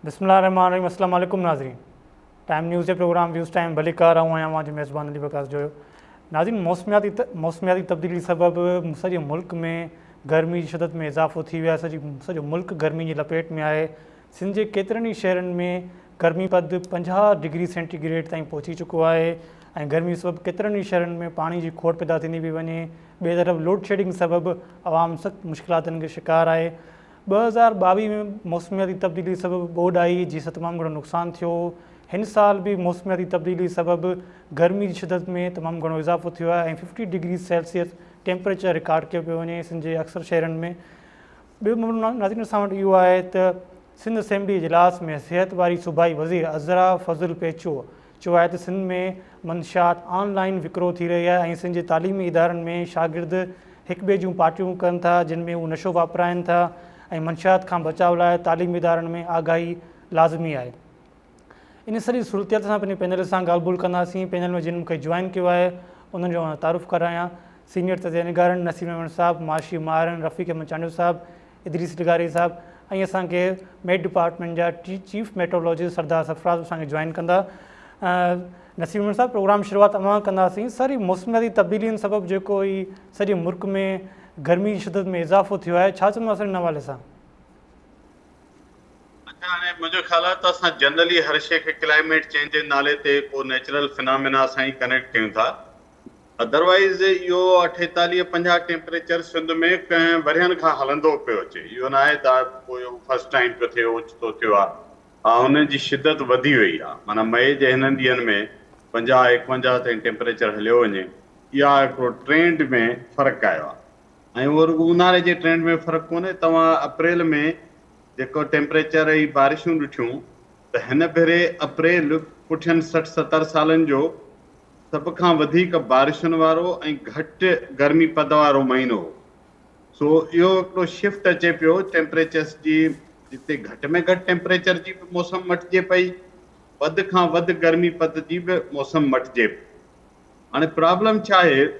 بسم الله الرحمن الرحيم السلام عليڪم ناظرين ٽائيم نيوز جي پروگرام ويوز ٽائيم ڀليڪار آئون آهيان اوهان جو ميزبان علي وقاص جويو ناظرين موسمياتي موسمياتي تبديلي سبب سڄي ملڪ ۾ گرمي جي شدت ۾ اضافو ٿي ويو آهي سڄي سڄو ملڪ گرمي جي لپيٽ ۾ آهي سنڌ جي ڪيترن ئي شهرن ۾ گرمي پد 50 ڊگري سينٽي گريڊ تائين پهچي چڪو آهي ۽ گرمي سبب ڪيترن ئي شهرن ۾ پاڻي جي کوٽ پيدا ٿيندي پئي وڃي ٻئي طرف لوڊشيڊنگ سبب عوام سخت مشڪلاتن کي شڪار آهي 2022 ۾ موسمياتي تبديلي سبب ٻوڏ آئي جنهن سان تمام گهڻو نقصان ٿيو هن سال به موسمياتي تبديلي سبب گرمي جي شدت ۾ تمام گهڻو اضافو ٿيو آهي ۽ 50 ڊگري سيلسيس ٽيمپريچر رڪارڊ ڪيو پيو وڃي سنڌ جي اڪثر شهرن ۾ ٻيو معاملو ناظرين اسان وٽ اهو آهي ته سنڌ اسيمبلي اجلاس ۾ صحت واري صوبائي وزير عذرا فضل پيچوهو چيو آهي ته سنڌ ۾ منشيات آن لائين وڪرو ٿي رهي آهي ۽ سنڌ جي تعليمي ادارن ۾ شاگرد هڪ ٻئي جون پارٽيون ڪن ٿا جن ۾ هو نشو واپرائن ٿا ۽ منشيات کان بچاء لاء تعليمي ادارن ۾ آگاهي لازمي آهي. ان سڄي صورتحال سان پنهنجي پينل سان ڳالهه ٻولهه ڪنداسين. پينل ۾ جن مون کي جوائن ڪيو آهي انهن جو اوهان تعارف ڪرايان. سينيئر تجزيه نگارن نسيم احمد صاحب، معاشي ماهرن رفيق احمد چانڊيو صاحب، ادريس لغاري صاحب ۽ اسان کي ميٽ ڊپارٽمينٽ جا چيف ميٽرولاجسٽ سردار سرفراز اسان کي جوائن ڪندا. نسيم احمد صاحب پروگرام شروعات اوهان ڪنداسين. سر هي موسمياتي تبديلين سبب جيڪو هي سڄي ملڪ ۾ گرمي جي شدت ۾ اضافو ٿيو آهي ڇا چوندو سر ان حوالي سان؟ اڇا هاڻي منهنجو خيال آهي ته اسان جنرلي هر شيء کي ڪلائميٽ چينج جي نالي تي ڪو نيچرل فنامينا سان ئي ڪنيڪٽ ڪيون ٿا ادروائيز اهو 48 50 ٽيمپريچر سنڌ ۾ ڪنهن ورهين کان هلندو پيو اچي اهو ناهي ته ڪو اهو فرسٽ ٽائيم پيو ٿئي اوچتو ٿيو آهي ها ان جي شدت وڌي وئي آهي معنيٰ مئي جي هنن ڏينهن ۾ 50 51 تائين ٽيمپريچر هليو وڃي اها هڪڙو ٽرينڊ ۾ فرق آيو آهي ۽ اهو رڳو اونهاري جي ٽرينڊ ۾ فرق ڪونهي توهان اپريل ۾ جيڪو ٽيمپريچر ۽ بارشون ڏٺيون ته هن ڀيري اپريل پٺين 60 70 سالن جو سڀ کان وڌيڪ بارشن وارو ۽ گهٽ گرمي پد وارو مهينو هو سو اهو هڪڙو شفٽ اچي پيو ٽيمپريچرس جي جتي گهٽ ۾ گهٽ ٽيمپريچر جي به موسم مٽجي پئي وڌ کان وڌ گرمي پد جي به موسم مٽجي پئي هاڻي پرابلم ڇا آهي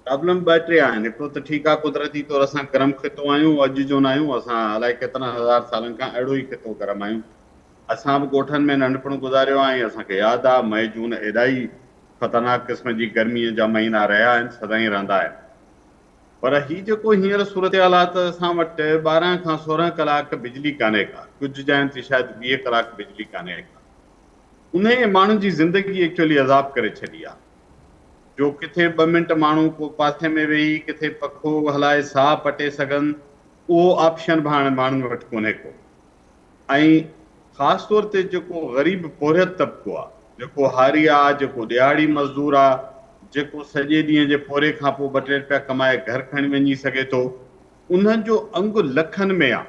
پرابلم ٻه ٽي آهن، هڪڙو ته ٺيڪ آهي قدرتي طور اسان گرم خطو آهيون، اڄ جو نه آهيون، اسان الائي ڪيترن هزار سالن کان اهڙو ئي خطو گرم آهيون. اسان به ڳوٺن ۾ ننڍپڻ گذاريو آهي ۽ اسان کي ياد آهي مئي جون ايڏا ئي خطرناڪ قسم جي گرميء جا مهينا رهيا آهن، سدائين رهندا آهن. پر هي جيڪو هينئر صورتحال آهي ته اسان وٽ 12 کان 16 ڪلاڪ بجلي ڪانهي ڪا، ڪجهه جاين تي شايد 20 ڪلاڪ بجلي ڪانهي ڪا. انهيء ماڻهن جي زندگي ايڪچوئلي عذاب ڪري ڇڏي آهي. جو ڪٿي ٻه منٽ ماڻهو ڪو پاسي ۾ ويهي ڪٿي پکو هلائي ساهه پٽي سگهن اهو آپشن به هاڻي ماڻهن وٽ ڪونهي ڪو ۽ خاص طور تي جيڪو غريب پورهيت طبقو آ جيڪو هاري آ جيڪو ڏهاڙي مزدور آ جيڪو سڄي ڏينهن جي پورهيي کان پوء ٻه ٽي رپيا ڪمائي گهر کڻي وڃي سگهي ٿو انهن جو انگ لکن ۾ آ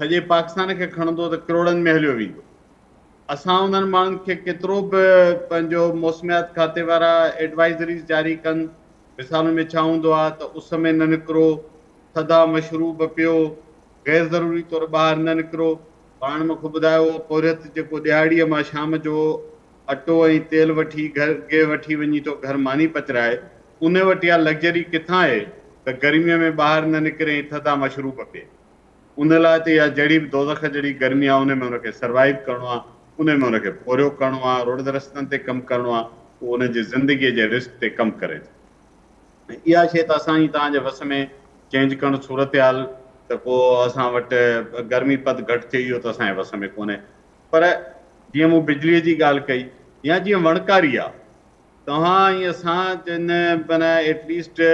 سڄي پاڪستان کي کڻندو ته ڪروڙن ۾ هليو ويندو. اسان انهن ماڻهن کي ڪيترو به پنهنجو موسميات کاتي وارا ايڊوائزريز جاري ڪن، مثال ان ۾ ڇا هوندو آهي ته اس ۾ نه نڪرو، ٿڌا مشروب پيو، غير ضروري طور ٻاهر نه نڪرو. پاڻ مون کي ٻڌايو هو پورهيت جيڪو ڏهاڙيء مان شام جو اٽو ۽ تيل وٺي گهر گيهه وٺي وڃي ٿو گهر ماني پچرائي، ان وٽ اها لگزري ڪٿان آهي ته گرميء ۾ ٻاهر نه نڪري ۽ ٿڌا مشروب پئي. ان لاء ته اها جهڙي به دوزخ جهڙي گرمي آهي ان ۾ ان کي سروائيو ڪرڻو آهي، ان ۾ ان کي پورهيو ڪرڻو آهي، روڊ رستن تي ڪم ڪرڻو آهي، اهو ان جي زندگيء جي رسڪ تي ڪم ڪري ٿو. ۽ اها شيء ته اسان ۽ توهان جي وس ۾ چينج ڪرڻ صورتحال ته ڪو اسان وٽ گرمي پد گهٽ ٿئي اهو ته اسان جي وس ۾ ڪونهي. پر جيئن مون بجليء جي ڳالهه ڪئي يا جيئن وڻڪاري آهي، توهان ۽ اسان جن معنيٰ ايٽ ليسٽ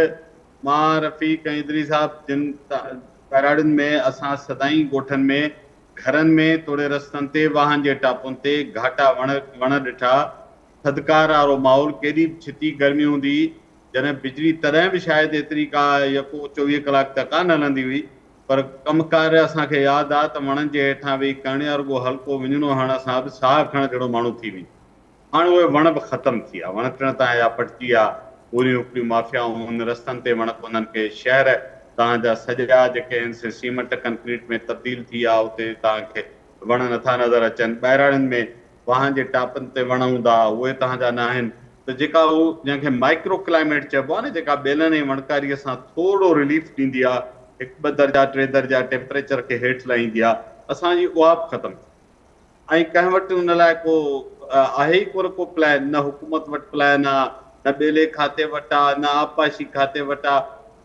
مان رفيق ۽ ادريس صاحب جن ٻهراڙين ۾ اسان سدائين ڳوٺن ۾ گهرن ۾ توڙي رستن تي واهن جي ٽاپن تي گهاٽا وڻ وڻ ڏٺا ٿڌڪار وارو ماحول ڪيڏي به ڇتي گرمي هوندي هئي جڏهن بجلي تڏهن به شايد ايتري ڪا يڪو 24 ڪلاڪ ته ڪانه هلندي هئي پر ڪم ڪار اسان کي ياد آ ته وڻن جي هيٺان ويهي ڪرڻ يا رڳو هلڪو وڃڻو هڻڻ سان به ساهه کڻڻ جهڙو ماڻهو ٿي ويندو. هاڻ اهي وڻ به ختم ٿي ويا، وڻ ٽڻ تان جا پٽجي ويا، پوريون هڪڙيون مافيائون هن رستن تي وڻ ڪونهن ڪي، شهر توهان جا سڄا جيڪي آهن سي سيمنٽ ڪنڪريٽ ۾ تبديل ٿي ويا، اتي توهان کي وڻ نٿا نظر اچن، ٻهراڙين ۾ واهن جي ٽاپن تي وڻ هوندا ها اهي توهان جا ناهن ته جيڪا هو جنهن کي مائڪرو ڪلائميٽ چئبو آهي نه جيڪا ٻيلن ۽ وڻڪاريء سان ٿورو رليف ڏيندي آهي، هڪ ٻه درجا ٽي درجا ٽيمپريچر کي هيٺ لاهيندي آهي. اسان جي اها به ختم ٿي ۽ ڪنهن وٽ ان لاء ڪو آهي ئي ڪونه ڪو پلان، نه حڪومت وٽ پلان آ، نه ٻيلي کاتي وٽ آ، نه آبپاشي کاتي وٽ آ.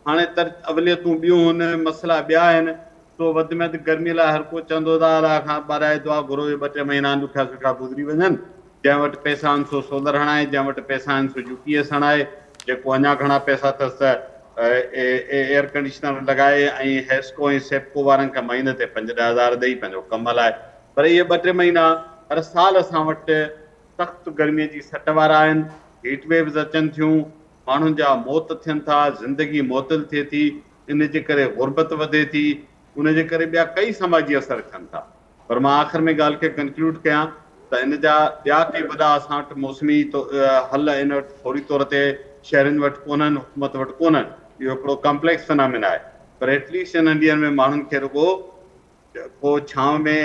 هاڻي ته اوليتون ٻيون هن، مسئلا ٻيا آهن، سو وڌ ۾ وڌ گرمي لاء هر ڪو چوندو ته الله کان ٻاڏائي دعا گهرو اهي ٻه ٽي مهينا ڏکيا سکيا گذري وڃن. جنهن وٽ پئسا آهن سو سولر هڻائي، جنهن وٽ پئسا آهن سو يو پي ايس هڻائي، جيڪو اڃا گهڻا پئسا اٿس ته ايئر ڪنڊيشنر لڳائي ۽ حيسڪو ۽ سيپڪو وارن کي مهيني تي پنج ڏهه هزار ڏئي پنهنجو ڪم هلائي. پر اهي ٻه ٽي مهينا هر سال اسان وٽ سخت گرمي جي سٽ وارا آهن، هيٽ ويوز اچن ٿيون، ماڻهن جا موت ٿين ٿا، زندگي معطل ٿئي ٿي، ان جي ڪري غربت وڌي ٿي، ان جي ڪري ٻيا ڪئي سماجي اثر ٿين ٿا. پر مان آخر ۾ ڳالهه کي ڪنڪلوڊ ڪيان ته ان جا ٻيا ڪي وڏا اسان وٽ موسمي حل ان وٽ فوري طور تي شهرين وٽ ڪونهن، حڪومت وٽ ڪونهن. اهو هڪڙو ڪمپليڪس فنامينا آهي. پر ايٽليسٽ انهن ڏينهن ۾ ماڻهن کي رڳو ڪو ڇانو ۾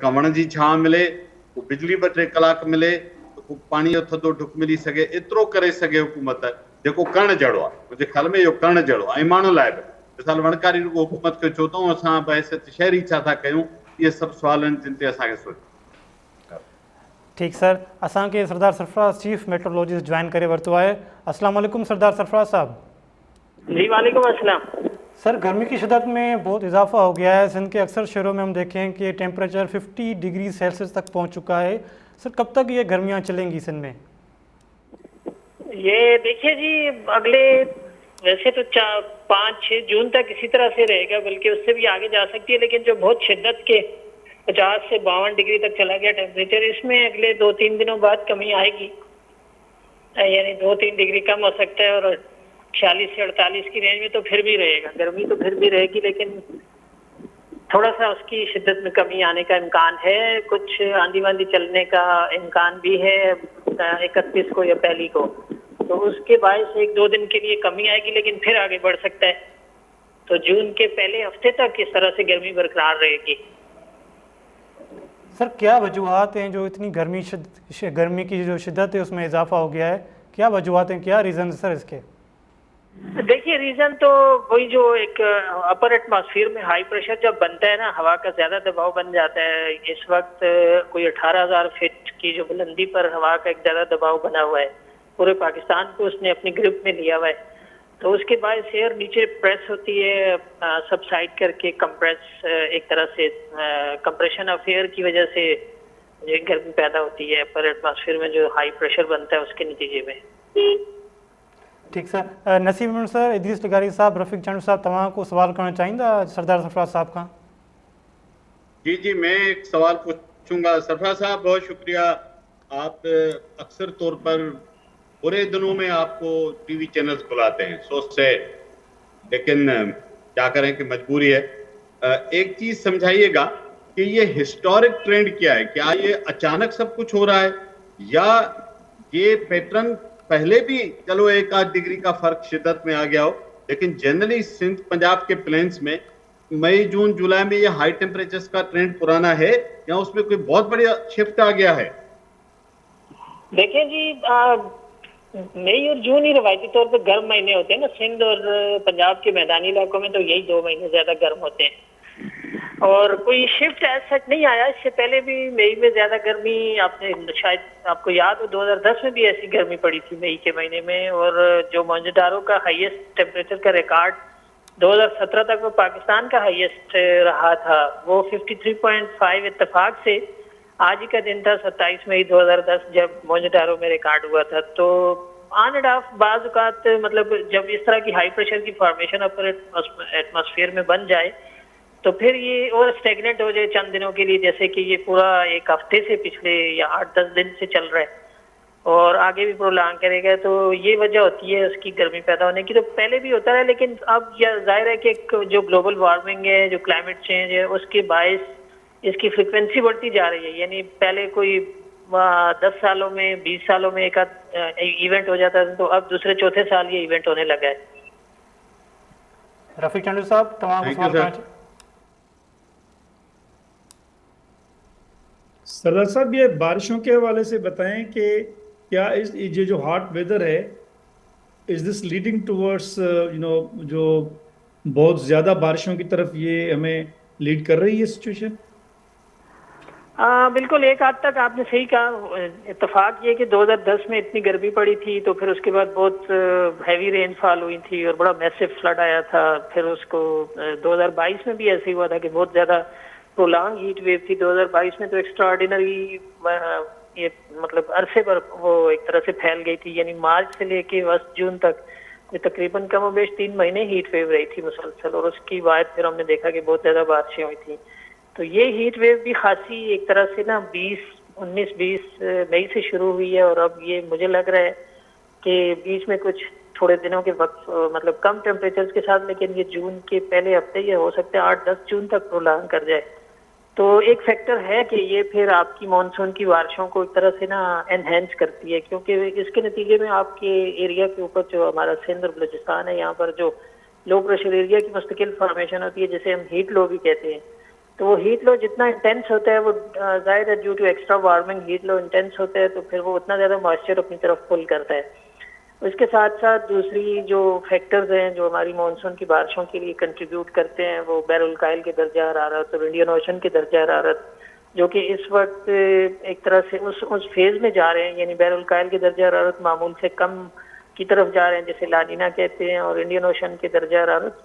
ڪا وڻ جي ڇانو ملي، ڪو بجلي ٻه ٽي ڪلاڪ ملي، ته ڪو پاڻي جو ٿڌو ڍڪ ملي سگهي، ايترو ڪري سگهي حڪومت جيڪو ڪرڻ جهڙو آهي. منهنجي خيال ۾ اهو ڪرڻ جهڙو آهي ۽ ماڻهن لاء به. مثال وڻڪاري رڳو حڪومت کي ڇو ٿا اسان بحيثيت شهري ڇا ٿا ڪيون اهي سڀ سوال آهن جن تي اسان کي سوچڻ. ٺيڪ سر اسان کي سردار سرفراز چيف ميٽرولاجسٽ جوائن ڪري ورتو آهي السلام عليڪم سردار سرفراز صاحب. جي وعليڪم السلام. سر گرمي کی شدت میں بہت اضافہ ہو گیا ہے سندھ کے اکثر شہروں میں ہم دیکھیں کہ ٹیمپریچر 50 ڈگری سیلسیس تک پہنچ چکا ہے سر کب تک یہ گرمیاں چلیں گی سندھ میں؟ یہ دیکھیے جی اگلے ویسے تو 4، 5، 6 جون تک اسی طرح سے رہے گا، بلکہ اس سے بھی آگے جا سکتی ہے، لیکن جو بہت شدت کے 50 سے 52 ڈگری تک چلا گیا ٹیمپریچر، اس میں اگلے 2-3 دنوں بعد کمی آئے گی، یعنی 2-3 ڈگری کم ہو سکتا ہے اور 46 سے 48 کی رینج میں تو پھر بھی رہے گا۔ گرمی تو پھر بھی رہے گی، لیکن تھوڑا سا اس کی شدت میں کمی آنے کا امکان ہے، کچھ آندھی واندھی چلنے کا امکان بھی ہے 31 کو یا پہلی کو، تو اس کے باعث 1-2 دن کے لیے کمی آئے گی، لیکن پھر آگے بڑھ سکتا ہے۔ تو جون کے پہلے ہفتے تک اس طرح سے گرمی برقرار رہے گی۔ سر کیا وجوہات ہیں جو اتنی گرمی کی جو شدت ہے اس میں اضافہ ہو گیا ہے، کیا وجوہات ہیں، کیا ریزن سر اس کے؟ دیکھیے ریزن تو وہی جو ایک اپر ایٹماسفیئر میں ہائی پریشر جب بنتا ہے نا، ہوا کا زیادہ دباؤ بن جاتا ہے۔ اس وقت کوئی 18,000 فٹ کی جو بلندی پر ہوا کا ایک زیادہ دباؤ بنا ہوا ہے، پورے پاکستان کو اس نے اپنی گرپ میں لیا ہوا ہے، تو اس کے باعث ایئر نیچے پریس ہوتی ہے، سبسائڈ کر کے کمپریس، ایک طرح سے کمپریشن آف ایئر کی وجہ سے جو گرمی پیدا ہوتی ہے اپر ایٹماسفیئر میں جو ہائی پریشر بنتا ہے اس کے نتیجے میں۔ ٺيڪ سر نصير ميمڻ سر، ادريس لغاري صاحب، رفيق چانڊيو صاحب، توهان ڪو سوال ڪرڻ چاهيندا سردار سرفراز صاحب کان؟ جی جی میں ایک سوال پوچھوں گا سرفراز صاحب، بہت شکریہ۔ آپ اکثر طور پر برے دنوں میں آپ کو ٹی وی چینلز بلاتے ہیں، سو سیڈ، لیکن کیا کریں کہ مجبوری ہے۔ ایک چیز سمجھائیے گا کہ یہ ہسٹورک ٹرینڈ کیا ہے؟ کیا یہ اچانک سب کچھ ہو رہا ہے یا یہ پیٹرن پہلے بھی، چلو 1-8 ڈگری کا فرق شدت میں آ گیا ہو، لیکن جنرلی سندھ پنجاب کے پلینز میں مئی جون جولائی میں یہ ہائی ٹیمپریچرز کا ٹرینڈ پرانا ہے یا اس میں کوئی بہت بڑی شفٹ آ گیا ہے؟ دیکھیں جی، مئی اور جون ہی روایتی طور پہ گرم مہینے ہوتے ہیں نا، سندھ اور پنجاب کے میدانی علاقوں میں تو یہی 2 مہینے زیادہ گرم ہوتے ہیں، اور کوئی شفٹ ایز سچ نہیں آیا۔ اس سے پہلے بھی مئی میں زیادہ گرمی، آپ نے شاید آپ کو یاد ہو 2010 میں بھی ایسی گرمی پڑی تھی مئی کے مہینے میں، اور جو موہنجودارو کا ہائیسٹ ٹیمپریچر کا ریکارڈ 2017 تک وہ پاکستان کا ہائیسٹ رہا تھا، وہ 53.5 اتفاق سے آج ہی کا دن تھا 27 مئی 2010 جب موہنجودارو میں ریکارڈ ہوا تھا۔ تو آن اینڈ آف بعض اوقات مطلب جب اس طرح کی ہائی پریشر کی فارمیشن اپر ایٹماسفیئر میں بن جائے تو پھر یہ اور اسٹیگنٹ ہو جائے چند دنوں کے لیے، جیسے کہ یہ پورا ایک ہفتے سے پچھلے یا 8-10 دن سے چل رہا ہے اور آگے بھی پرولانگ کرے گا، تو یہ وجہ ہوتی ہے اس کی گرمی پیدا ہونے کی۔ تو پہلے بھی ہوتا رہا، لیکن اب ظاہر ہے کہ جو گلوبل وارمنگ ہے، جو کلائمیٹ چینج ہے، اس کے باعث اس کی فریکوینسی بڑھتی جا رہی ہے۔ یعنی پہلے کوئی 10 سالوں میں 20 سالوں میں ایک آدھ ایونٹ ہو جاتا ہے، تو اب دوسرے چوتھے سال یہ ایونٹ ہونے لگا ہے۔ رفیق چانڈیو صاحب، تمام سوال۔ سردار صاحب، یہ بارشوں کے حوالے سے بتائیں کہ کیا اس یہ جو ہاٹ ویدر ہے، is this leading towards you know جو بہت زیادہ بارشوں کی طرف یہ ہمیں लीड कर रही है सिचुएशन? बिल्कुल एक हद तक आपने सही कहा। इत्तेफाक ये कि 2010 में इतनी गर्मी पड़ी थी तो फिर उसके बाद बहुत हैवी रेनफॉल हुई थी और बड़ा मैसिव फ्लड आया था। फिर उसको 2022 में भी ऐसे ही हुआ था कि बहुत ज़्यादा प्रोलॉन्ग हीट वेव थी 2022 में, तो एक्स्ट्राऑर्डिनरी ये मतलब अरसे भर वो एक तरह से फैल गई थी, यानी मार्च से लेके वस्त जून तक तकरीबन कम व बेश 3 महीने हीट वेव रही थी मुसलसल, और उसकी बाद फिर हमने देखा कि बहुत ज़्यादा बारिशें हुई थी। तो ये हीट वेव भी खासी एक तरह से ना 19-20 मई से शुरू हुई है और अब ये मुझे लग रहा है कि बीच में कुछ थोड़े दिनों के वक्त मतलब कम टेम्परेचर के साथ, लेकिन ये जून के पहले हफ्ते ये हो सकता है 8-10 जून तक प्रोलॉन्ग कर जाए। तो एक फैक्टर है कि ये फिर आपकी मानसून की बारिशों को एक तरह से ना एनहेंस करती है, क्योंकि इसके नतीजे में आपके एरिया के ऊपर जो हमारा सिंध और बलूचिस्तान है, यहाँ पर जो लो प्रेशर एरिया की मुस्तकिल फॉर्मेशन होती है जिसे हम हीट लो भी कहते हैं, तो वो हीट लो जितना इंटेंस होता है वो जाहिर है due to extra warming heat low intense होता है, तो फिर वो उतना ज़्यादा मॉइस्चर अपनी तरफ पुल करता है। उसके साथ साथ दूसरी जो फैक्टर्स हैं जो हमारी मानसून की बारिशों के लिए कंट्रीब्यूट करते हैं वो बहरुल काहिल के दर्जा हरारत और इंडियन ओशन के दर्जा हरारत, जो कि इस वक्त एक तरह से उस फेज़ में जा रहे हैं, यानी बहरुल काहिल के दर्जा हरारत मामूल से कम की तरफ जा रहे हैं जिसे लानीना कहते हैं, और इंडियन ओशन के दर्जा हरारत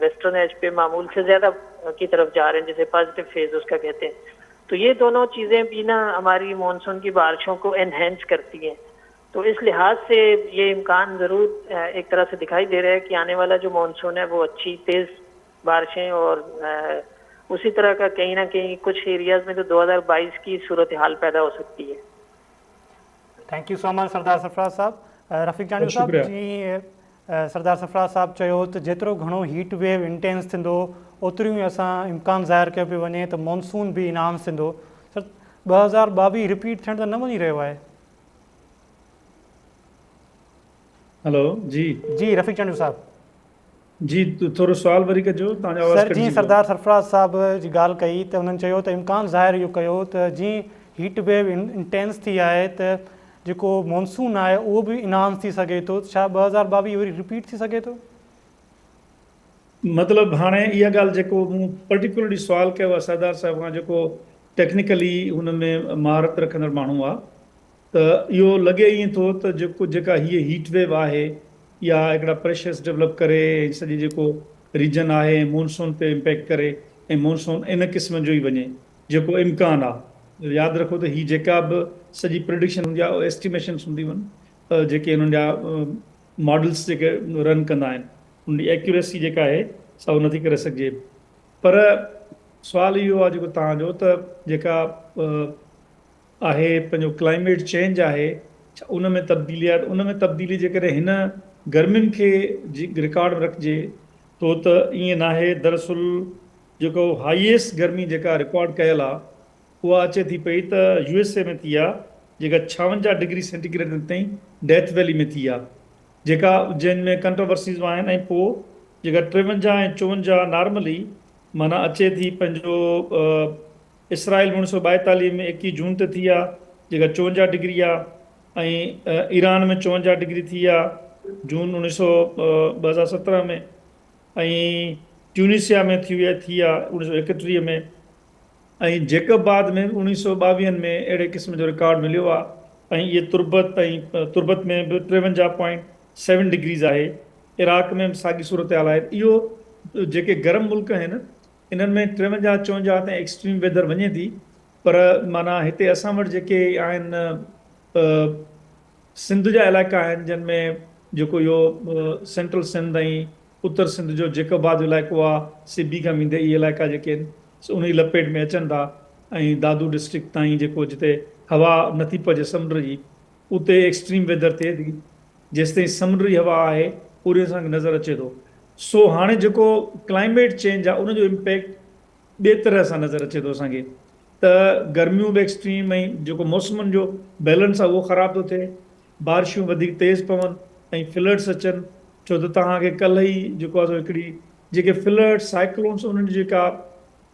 वेस्टर्न एज पे मामूल से ज़्यादा की तरफ जा रहे हैं जिसे पॉजिटिव फेज़ उसका कहते हैं। तो ये दोनों चीज़ें भी ना हमारी मानसून की बारिशों को एनहेंस करती हैं। तो इस लिहाज से ये इम्कान ज़रूर एक तरह से दिखाई दे रहा है कि आने वाला जो मानसून है वो अच्छी तेज़ बारिशें और उसी तरह का कहीं ना कहीं कुछ एरियाज में तो 2022 की सूरत हाल पैदा हो सकती है। Thank you so much Sardar Sarfaraz साहब। रफ़ीक चांडियो साहब जी, सरदार सरफराज़ साहब चयो त जेतिरो घणो हीट वेव इंटेंस थींदो ओतिरियूं ई असां इम्कान ज़ाहिर कयो पियो वञे त मानसून बि इनहांस थींदो। सर 2022 रिपीट थियण त न वञी रहियो आहे? हेलो जी जी रफ़ीक चांडियो साहब जी, थोरो सवाल वरी कजो, तव्हांजो आवाज़ सर। जी सरदार सरफराज़ साहब जी ॻाल्हि कई त उन्हनि चयो त इम्कान ज़ाहिर इहो कयो त जीअं हीट वेव इंटेंस थी आहे त जेको मानसून आहे उहो बि इनहांस थी सघे थो, छा 2022 वरी रिपीट थी सघे थो? मतिलबु हाणे इहा ॻाल्हि जेको मूं पर्टिकुलरली सुवाल कयो आहे सरदार साहिब खां, जेको टेक्निकली हुन में महारत रखंदड़ माण्हू आहे, त इहो लॻे ईअं थो त जेको जेका हीअ हीट वेव आहे या हिकिड़ा प्रेशर्स डेवलप करे ऐं सॼी जेको रीजन आहे मानसून ते इम्पैक्ट करे ऐं मानसून इन क़िस्म जो ई वञे जेको इम्कान आहे। यादि रखो त हीअ जेका बि सॼी प्रिडिक्शन हूंदी आहे एस्टिमेशन्स हूंदियूं आहिनि, जेके हुननि जा मॉडल्स जेके रन कंदा आहिनि उनजी एक्यूरेसी जेका आहे सा उहो नथी करे सघिजे। पर सुवालु इहो आहे जेको तव्हांजो त जेका आहे पंहिंजो क्लाइमेट चेंज आहे, छा उन में तब्दीली आहे? उन में तब्दीली जेकॾहिं हिन गर्मियुनि खे रिकॉर्ड में रखिजे थो त ईअं न आहे। दरअसल जेको हाईएस्ट गर्मी जेका रिकॉर्ड कयल आहे उहा अचे थी पई त यूएसए में थी आहे, जेका 56 डिग्री सेंटीग्रेड ताईं डेथ वैली में थी आहे, जेका जंहिं में कंट्रोवर्सीज़ आहिनि। ऐं पोइ जेका 53 ऐं 54 नॉर्मली माना अचे थी पंहिंजो इसराइल में 1942 में 21 जून ते थी आहे, जेका 54 डिग्री आहे, ऐं ईरान में 54 डिग्री थी आहे जून 2017 में, ऐं ट्यूनिसिया में थी आहे 1931 में, ऐं जैकबाद में 1922 में अहिड़े क़िस्म जो रिकॉर्ड मिलियो आहे। ऐं इहे तुर्बत ऐं तुर्बत में बि 53.7 डिग्रीज़ आहे, इराक़ में बि साॻी सूरत हाल आहे। इहो जेके गरम मुल्क आहिनि इन्हनि में 53 54 ताईं एक्सट्रीम वेदर वञे थी, पर माना हिते असां वटि जेके आहिनि सिंध जा इलाइक़ा आहिनि जन में जेको इहो सेंट्रल सिंध ऐं उत्तर सिंध जो जैकबाद इलाइक़ो आहे, सिबी खां वेंदे इहे इलाइक़ा जेके आहिनि उन जी लपेट में अचनि था, ऐं दादू डिस्ट्रिक्ट ताईं जेको जिते हवा नथी पजे समुंड जी उते एक्सट्रीम वेदर थिए थी, जेसि ताईं समुंड जी हवा आहे पूरी असांखे नज़र अचे थो। सो हाणे जेको क्लाइमेट चेंज आहे उनजो इम्पैक्ट ॿिए तरह सां नज़र अचे थो असांखे, त गर्मियूं बि एक्सट्रीम ऐं जेको मौसमनि जो बैलेंस आहे उहो ख़राबु थो थिए, बारिशूं वधीक तेज़ पवनि ऐं फ्लड्स अचनि, छो त तव्हांखे कल्ह ई जेको आहे सो हिकिड़ी जेके फ्लड साइक्लोन्स उन्हनि जी जेका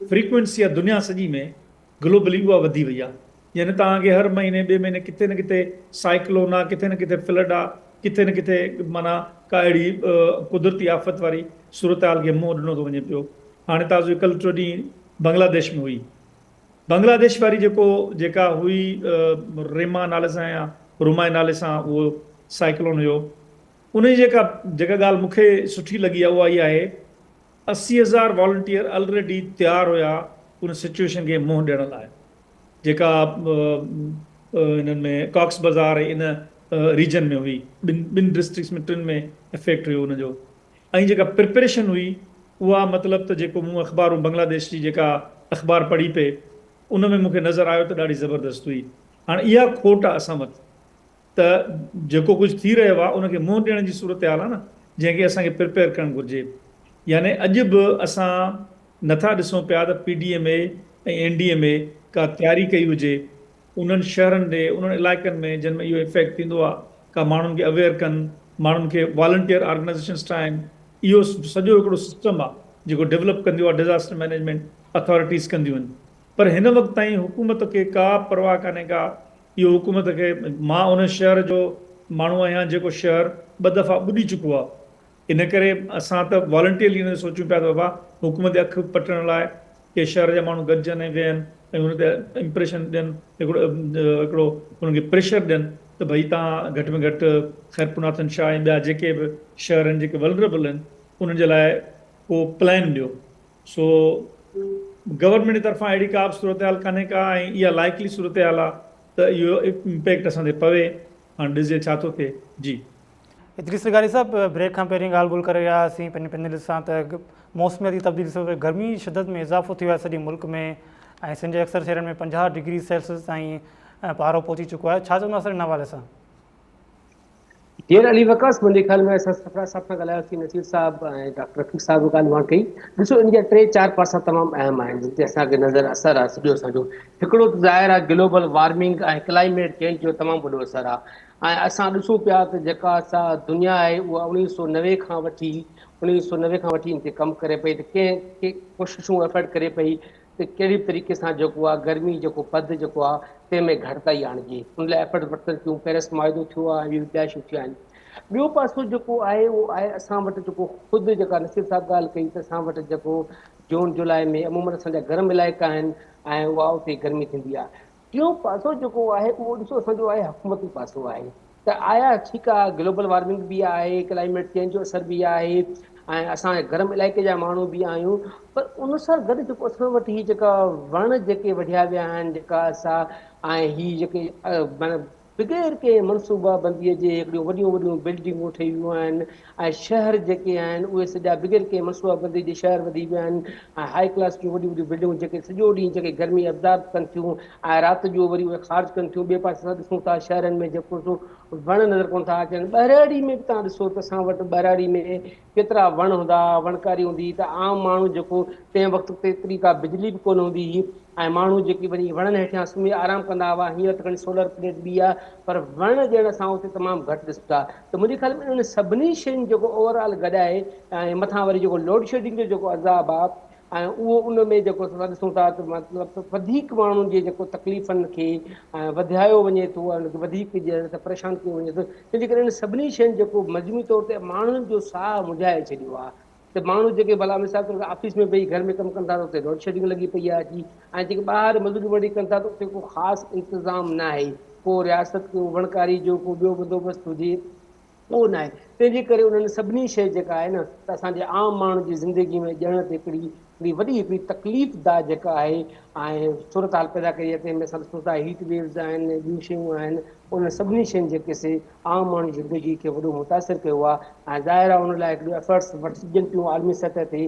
फ्रीक्वेंसी आहे दुनिया सॼी में ग्लोबली उहा वधी वई आहे। यानी तव्हांखे हर महीने ॿिए महीने किथे न किथे साइक्लोन आहे, किथे न किथे फ्लड आहे, किथे न किथे माना का अहिड़ी कुदरती आफ़त वारी सूरत हाल खे मुंहुं ॾिनो थो वञे पियो। هاڻي تازو ڪل ٽيون ڏينهن بنگلاديش ۾ هئي. بنگلاديش واري جيڪو جيڪا هئي ريما نالي سان يا رومائي نالي سان اهو سائيڪلون هيو ان جي جيڪا جيڪا ڳالهه مون کي سٺي لڳي آهي اها اها آهي 80,000 والنٽيئر الريڊي تيار هيا ان سچويشن کي منهن ڏيڻ لاء جيڪا انهن ۾ ڪاڪس بازار ۽ ان ريجن ۾ هئي ٻن ٻن ڊسٽرڪٽس ۾ ٽن ۾ افيڪٽ هيو ان جو ۽ جيڪا پرپريشن هئي اها مطلب ته جيڪو مون اخبارون بنگلاديش جي جيڪا اخبار پڙهي پئي ان ۾ مون کي نظر آيو ته ڏاڍي زبردست هئي. هاڻ اها کوٽ آهي اسان وٽ ته جيڪو ڪجهه ٿي رهيو آهي ان کي منهن ڏيڻ جي صورتحال آهي نه جنهن کي اسان کي پرپيئر ڪرڻ گهرجي. يعني اڄ به اسان نٿا ڏسون پيا ته P D M A ۽ N D M A ڪا تياري ڪئي هجي انهن شهرن ڏي، انهن علائقن ۾ جن ۾ اهو افيڪٽ ٿيندو آهي، ڪا ماڻهن کي اويئر ڪن، ماڻهن کي والنٽيئر آرگنائيزيشنس ٺاهين، اهو سڄو هڪڙو سسٽم آهي جيڪو ڊولپ ڪنديون آهي ڊزاسٽر مئنيجمينٽ اٿارٽيز ڪنديون آهن پر هن وقت تائين حڪومت کي ڪا پرواهه ڪانهي ڪا اهو حڪومت کي مان ان شهر جو ماڻهو آهيان جيڪو شهر ٻه دفعا ٻڏي چڪو آهي ان ڪري اسان ته والنٽيئرلي ان تي سوچيون پيا ته بابا حڪومت جي اک پٽڻ لاء ڪي شهر جا ماڻهو گڏجن ۽ ويهن ۽ ان تي امپريشن ڏين هڪڙو هڪڙو انهن کي پريشر ڏين ته ڀئي توهان گهٽ ۾ گهٽ خيرپورناٿن شاهه ۽ ٻيا جيڪي به شهر آهن جيڪي ولنربل آهن انهن جي لاء ڪو پلان ڏيو. سو گورنمينٽ جي طرفان اهڙي ڪا به صورتحال ڪانهي ڪا ۽ اها لائيڪلي صورتحال آهي ته اهو امپيڪٽ اسان تي پوي هاڻ ڏسجي ڇا ٿو ٿئي جي. ادريس لغاري صاحب بريڪ کان پهرين ڳالهه ٻولهه ڪري رهيا هئاسين پنهنجي پينلسٽ سان ته موسمياتي تبديلي سبب گرمي جي شدت ۾ اضافو ٿيو آهي سڄي ملڪ ۾ ۽ سنڌ جي اڪثر شهرن ۾ 50 ڊگري سيلسيس تائين پارو پهچي چڪو آهي ڇا چوندا سر ان حوالي سان؟ ڊيئر علي وقاص منهنجي خيال ۾ اسان سرفراز صاحب سان ڳالهايوسين نصير صاحب ۽ ڊاڪٽر رفيق صاحب به ڳالهه مهاڙ ڪئي ڏسو ان جا ٽي چار پاسا تمام اهم آهن جن تي اسان کي نظر اثر آهي سڄو اسان جو هڪڙو ته ظاهر آهي گلوبل وارمنگ ۽ ڪلائميٽ چينج جو تمام وڏو اثر آهي ۽ اسان ڏسون پيا ته جيڪا سا دنيا آهي اها 1990 کان وٺي 1990 کان وٺي ان تي ڪم ڪري پئي ته ڪنهن ڪي ڪوششون ايفرٽ ڪري پئي ته ڪهڙي به طريقي سان جيڪو آهي گرمي جيڪو پد جيڪو آهي تنهن ۾ گهٽتائي آڻجي ان لاء ايفرٽ ورتل ٿيون پيرس معاهدو ٿيو آهي ۽ ٻيون ٻيا شيون ٿيون آهن ٻيو پاسو جيڪو آهي اهو آهي اسان وٽ جيڪو خود جيڪا نصير صاحب ڳالهه ڪئي ته اسان وٽ جيڪو جون جولاء ۾ عمومن اسان جا گرم علائقا آهن ۽ اها اتي گرمي ٿيندي آهي ٽيون پاسو جيڪو آهي اهو ڏسو اسان جو آهي حڪومتي پاسو آهي ته آيا ٺيڪ آهي گلوبل وارمنگ به آهي ڪلائميٽ چينج جو اثر به آهي ۽ اسان گرم علائقي جا ماڻهو به آهيون پر ان سان گڏ جيڪو اسان وٽ هي جيڪا وڻ جيڪي وڍيا ويا آهن جيڪا اسا ۽ هي جيڪي معنيٰ بغير ڪنهن منصوبه بنديء جي هڪڙيون وڏيون وڏيون بلڊنگون ٺهي ويون آهن ۽ شهر جيڪي آهن اهي سڄا بغير ڪنهن منصوبه بندي جي شهر وڌي ويا آهن ۽ هاء ڪلاس جون وڏيون وڏيون بلڊنگون جيڪي سڄو ڏينهن جيڪي گرمي ابزارب ڪن ٿيون ۽ رات جو وري اهي خارج ڪن ٿيون ٻئي پاسي اسان ڏسون ٿا شهرن ۾ جيڪو سو وڻ نظر ڪونه ٿا اچن ٻهراڙي ۾ به توهان ڏسو ته اسان وٽ ٻهراڙي ۾ ڪيترا وڻ هوندا ها، وڻڪاري هوندي هئي ته عام ماڻهو جيڪو تنهن وقت تي ايتري ڪا بجلي به ڪونه هوندي هئي ۽ ماڻهو جيڪي وڃي وڻن هيٺيان سمهي آرام ڪندا هئا، هينئر ته کڻي سولر پليٽ به آهي پر وڻ ڄڻ اسان اتي تمام گهٽ ڏسون ٿا ته منهنجي خيال ۾ انهن سڀني شين جيڪو اوور آل گڏائي ۽ مٿان وري جيڪو لوڊ شيڊنگ جو جيڪو عذاب آهي ۽ اهو ان ۾ جيڪو اسان ڏسون ٿا ته مطلب ته وڌيڪ ماڻهن جي جيڪو تڪليفن کي وڌايو وڃي ٿو ۽ ان کي وڌيڪ ڄڻ ته پريشان ڪيو وڃي ٿو تنهن جي ڪري انهن سڀني شين جيڪو مجموعي طور تي ماڻهن جو ساهه منجهائي ڇڏيو آهي ته ماڻهو جيڪي ڀلا مثال طور آفيس ۾ ويهي گهر ۾ ڪم ڪن ٿا ته اتي لوڊ شيڊنگ لڳي پئي آهي اچي ۽ جيڪي ٻاهر مزوري وڙي ڪن ٿا ته اتي ڪو خاص انتظام ناهي ڪو رياست ڪو وڻڪاري جو ڪو ٻيو بندوبست هجي اهو ناهي. تنهن جي ڪري انهن سڀني شيء جيڪا آهي نه ته اسان جي عام ماڻهن جي زندگي ۾ ڄڻ ته هڪڙي هڪڙي وڏي هڪڙي تڪليف ده جيڪا آهي ۽ صورتحال پيدا ڪئي آهي تنهن ۾ اسان ڏسون ٿا هيٽ ويوز آهن ٻيون شيون آهن انهن سڀني شين جيڪي سي عام ماڻهن جي زندگي کي وڏو متاثر ڪيو آهي ۽ ظاهر آهي ان لاء هڪڙيون ايفرٽس وٺجن پيون عالمي سطح تي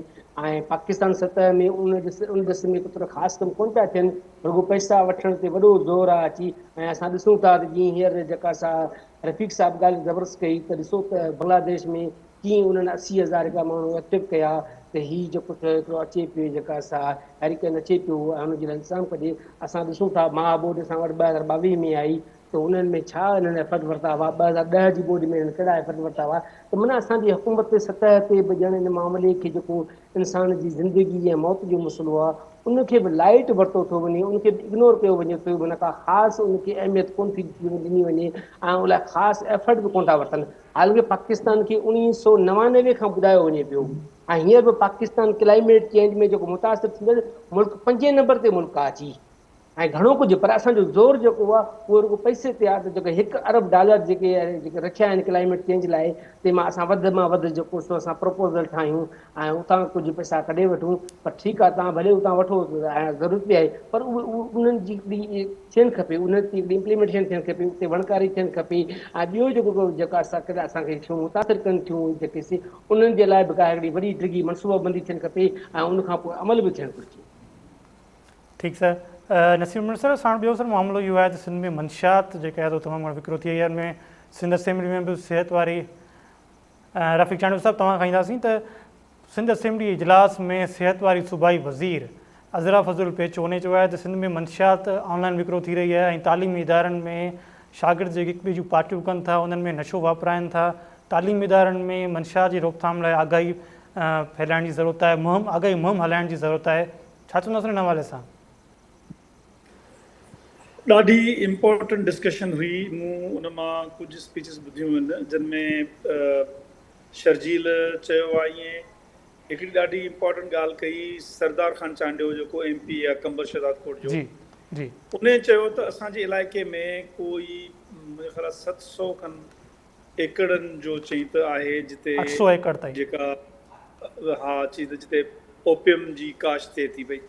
۽ پاڪستان سطح ۾ ان ڏس ان ڏس ۾ ڪيترو خاص ڪم ڪونه پيا ٿين رڳو پئسا وٺڻ تي وڏو زور آهي اچي ۽ اسان ڏسون ٿا ته جيئن هينئر جيڪا سا رفيق صاحب ڳالهه زبردست ڪئي ته ڏسو ته بنگلاديش ۾ ڪيئن انهن 80,000 هڪڙا ماڻهو ايڪٽو ڪيا ته هي جيڪو ٿيو هڪڙو اچي پيو جيڪا سا هريڪين اچي پيو ۽ ان جي لاء انتظام ڪجي. اسان ڏسون ٿا مها ٻوڏ اسان وٽ 2022 ۾ آئي ته انهن ۾ ڇا انهن ايفرٽ ورتا هئا، 2010 جي ٻوڏ ۾ انهن ڪهڙا ايفرٽ ورتا هئا ته معنيٰ اسان جي حڪومت سطح تي به ڄڻ ان معاملي کي جيڪو انسان جي زندگي ۽ موت جو مسئلو آهي ان کي به لائيٽ ورتو ٿو وڃي ان کي به اگنور ڪيو وڃي ٿو معنيٰ ڪا خاص ان کي اهميت ڪونه ٿي ڏني وڃي ۽ ان لاء خاص ايفرٽ به ڪونه ٿا ورتن حالانڪه پاڪستان کي 1999 کان ٻڌايو وڃي پيو ۽ هينئر به پاڪستان ڪلائميٽ چينج ۾ جيڪو متاثر ٿيندڙ ملڪ پنجين نمبر تي ملڪ آهي جي ۽ گهڻو ڪجهه پر اسان جو زور جيڪو آهي اهو رڳو پئسي تي آهي ته جيڪي هڪ ارب ڊالر جيڪي جيڪي رکيا آهن ڪلائميٽ چينج لاء تنهن مان اسان وڌ مان وڌ جيڪو سو اسان پروپوزل ٺاهيون ۽ اتان ڪجهه پئسا ڪڍي وٺون پر ٺيڪ آهي توهان ڀلي اتان وٺو ۽ ضرورت به آهي پر اهي انهن جي هڪڙي ٿيڻ کپي انهن تي هڪڙي امپليمينٽيشن ٿيڻ کپي اتي وڻڪاري ٿيڻ کپي ۽ ٻيو جيڪو جيڪا اسان کي شيون متاثر ڪن ٿيون جيڪي سي انهن جي لاء به ڪا هڪڙي وڏي ڊگهي منصوبابندي ٿيڻ کپي ۽ ان کان پوء عمل به ٿيڻ گهرجي. ٺيڪ سر نصير عمر سر ساڻ ٻيو سر معاملو اهو آهي ته سنڌ ۾ منشيات جيڪا آهي تمام گهڻو وڪرو ٿي وئي آهي ان ۾ سنڌ اسيمبلي ۾ به صحت واري رفيق چانڊيو صاحب توهان کان اينداسين ته سنڌ اسيمبلي اجلاس ۾ صحت واري صوبائي وزير عذرا فضل پيچو ان چيو آهي ته سنڌ ۾ منشيات آن لائن وڪرو ٿي رهي آهي ۽ تعليمي ادارن ۾ شاگرد جيڪي هڪ ٻئي جون پارٽيون ڪن ٿا انهن ۾ نشو واپرائن ٿا تعليمي ادارن ۾ منشيات جي روڪٿام لاء آگاهي ڦهلائڻ جي ضرورت آهي مهم آگاهي مهم هلائڻ جي ضرورت آهي ڇا چونداسين ان حوالي سان؟ ڏاڍي امپورٽنٽ ڊسڪشن هئي مون ان مان ڪجهه اسپيچز ٻڌيون آهن جن ۾ شرجيل چيو آهي ائين هڪڙي ڏاڍي امپورٽنٽ ڳالهه ڪئي سردار خان چانڊيو جيڪو ايم پي آهي قمبر شهداد ڪوٽ جو جي جي انهي چيو ته اسان جي علائقي ۾ ڪوئي منهنجي خيال آهي 700 کن ايڪڙن جو چئين ته آهي جتي 800 ايڪڙ تائين. جيڪا ها چئين ته جتي اوپيم جي ڪاشت ٿئي ٿي پئي.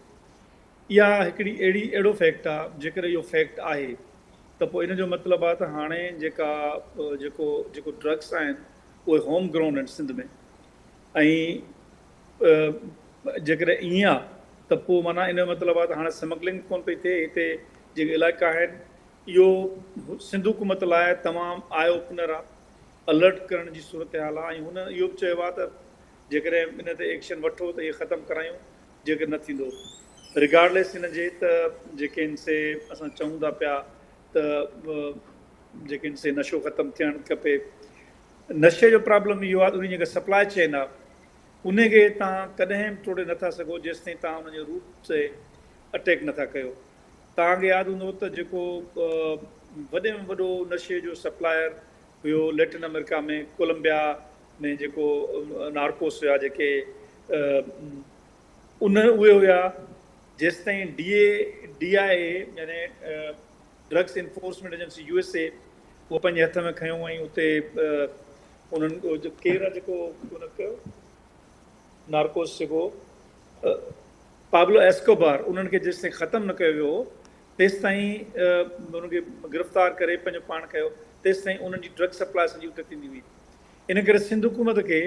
اها هڪڙي اهڙي اهڙو فيڪٽ آ جيڪڏهن اهو فيڪٽ آهي ته پوء ان جو مطلب آ ته هاڻي جيڪا جيڪو جيڪو ڊرگس آهن اهي هوم گرون آهن سنڌ ۾ ۽ جيڪڏهن ائين آ ته پوء معنيٰ ان جو مطلب آ ته هاڻي سمگلنگ ڪونه پئي ٿئي هتي جيڪي علائقا آهن اهو سنڌ حڪومت لاء تمام آء اوپنر آ، الرٽ ڪرڻ جي صورتحال آ ۽ هن اهو به چيو آ ته جيڪڏهن ان تي ايڪشن وٺو ته اهي ختم ڪرايون جيڪڏهن نه ٿيندو ريگارڊليس ان جي ته جيڪي ان سي اسان چئون ٿا پيا ته جيڪي ان سي نشو ختم ٿيڻ کپي نشي جو پرابلم اهو آ ته ان جي جيڪا سپلاء چين آ ان کي توهان ڪڏهن به ٽوڙي نٿا سگهو جيستائين توهان ان جي روٽ تي اٽيڪ نٿا ڪيو. توهان کي ياد هوندو ته جيڪو وڏي ۾ وڏو نشي جو سپلائر هيو ليٽن آمريڪا ۾ ڪولمبيا ۾ جيڪو نارڪوس هيا جيڪي ان اهي هيا جيستائين ڊي اي ڊي I اي يعني drugs enforcement agency U S A اهو پنهنجي هٿ ۾ کنيو ۽ اتي انهن ڪير آهي جيڪو ان ڪيو نارڪوس جيڪو پابلو ايسڪوبار انهن کي جيستائين ختم نه ڪيو ويو هو تيستائين انهن کي گرفتار ڪري پنهنجو پاڻ ڪيو تيستائين انهن جي ڊرگ سپلاء سڄي اتي ٿيندي هئي ان ڪري سنڌ حڪومت کي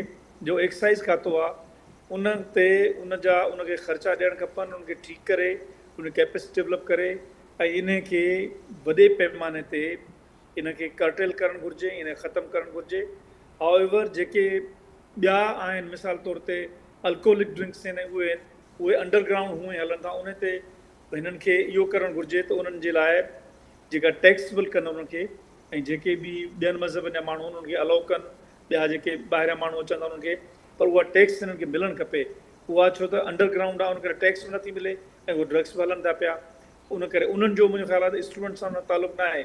جو ايڪسائيز کاتو آ ان تي ان جا ان کي خرچا ڏيڻ کپن ان کي ٺيڪ ڪري ان جي ڪيپسٽي ڊولپ ڪري ۽ انهي کي وڏي پيماني تي ان کي ڪرٽيل ڪرڻ گهرجي ۽ ان کي ختم ڪرڻ گهرجي هاء ايور جيڪي ٻيا آهن مثال طور تي الڪوهلڪ ڊرنڪس آهن ۽ اهي آهن اهي انڊر گرائونڊ هونئن ئي هلن ٿا انهي تي هنن کي اهو ڪرڻ گهرجي ته انهن جي لاء جيڪا ٽيڪس بل ڪن انهن کي ۽ جيڪي به ٻين مذهبن جا ماڻهو آهن انهن کي الائو ڪن ٻيا جيڪي ٻاهريان ماڻهو اچن ٿا انهن کي پر اها ٽيڪس هنن کي ملڻ کپي اها ڇو ته انڊر گرائونڊ آهي ان ڪري ٽيڪس به نٿي ملي ۽ اهي ڊرگس به هلن ٿا پيا ان ڪري انهن جو منهنجو خيال آهي ته اسٽوڊنٽس سان تعلق نه آهي